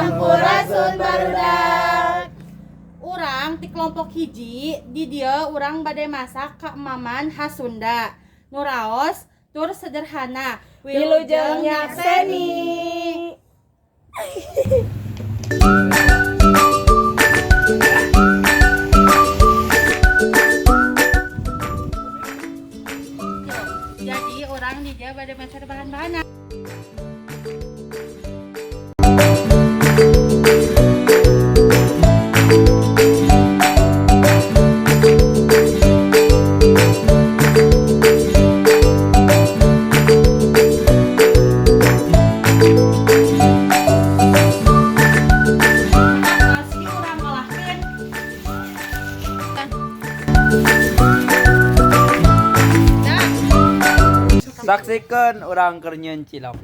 Sampurasun barudak. Urang ti kelompok hiji di dieu urang bade masak kaemaman khas Sunda. Nu raos tur sederhana. Wilujeng nyakseni. Jadi urang di dieu bade meser bahan-bahanna. Meski urang olahkeun. Saksikan urang keur nyieun cilok.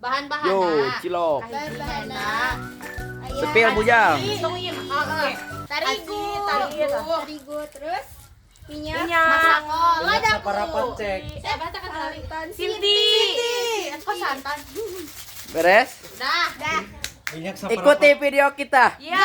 Bahan-bahan. Yo, cilok. Sepil bujang. Tarigu, tarigu, terus minyak, Masako, ladaku. Saparapat cek. Eh, bahasa kan tadi. santan, Sinti. Kok santan? Beres? Dah. Dah. Minyak saparapat. Ikuti video kita. Ya.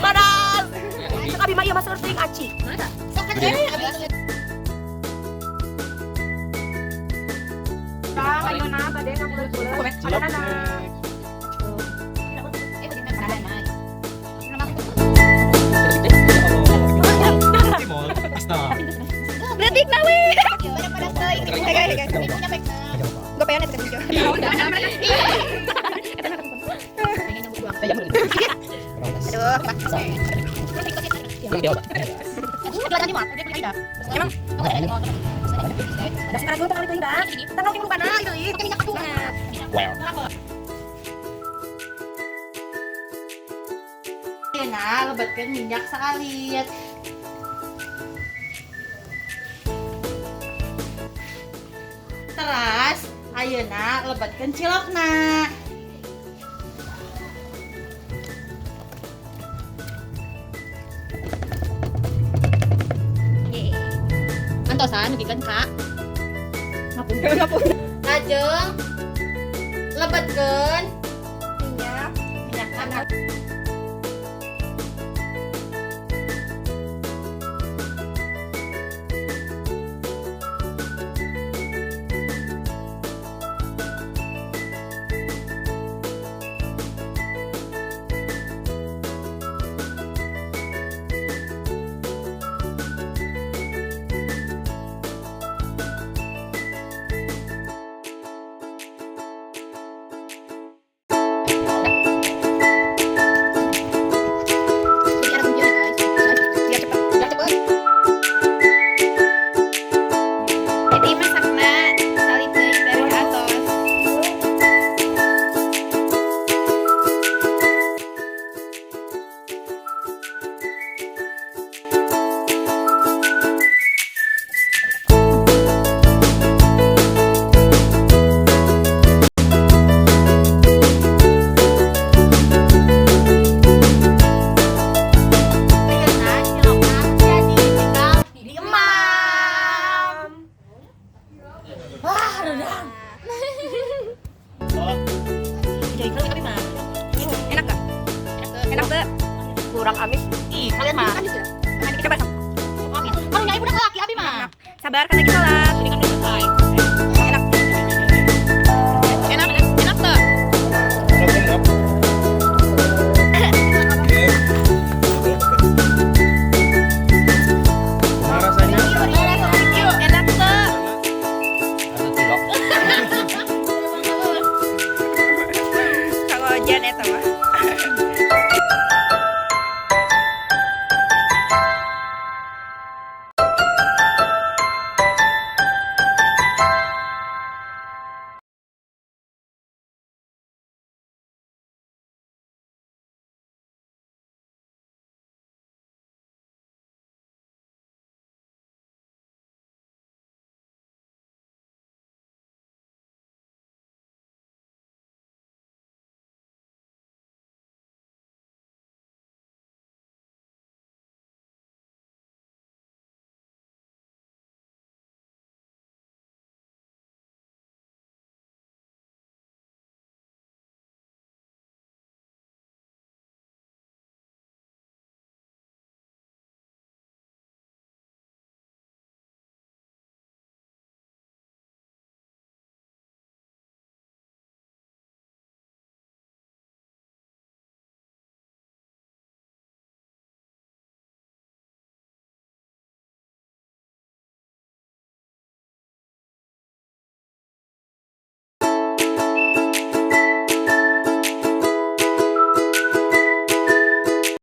Panas. Abi mah ieu mah seueur teuing aci. Ayeuna bade ngabuleut-buleut. Ayeuna. Detik na we. Pada teuing. Gopean eta teh. Emang dasar aku tanggal itu dah. Tanggal itu lupa nah itu. Nah, lebetkeun minyak saalit. Teras, ayeuna lebetkeun cilokna. Antosan dugikeun ka. Ngapung. Lajeng lebetkeun Minyak, minyak tanah. Biar cepet. Biar cepet. Jadi masakna salit deui dari atos. Ayeuna cilokna jadi tinggal diemam. Wah, redang. Jadi kalau abi mah. Enak gak? Enak tuh. Kurang amis. Ih, kalian mah. Coba. Karunya ibu udah laki abi mah. Sabar kan lagi sholat.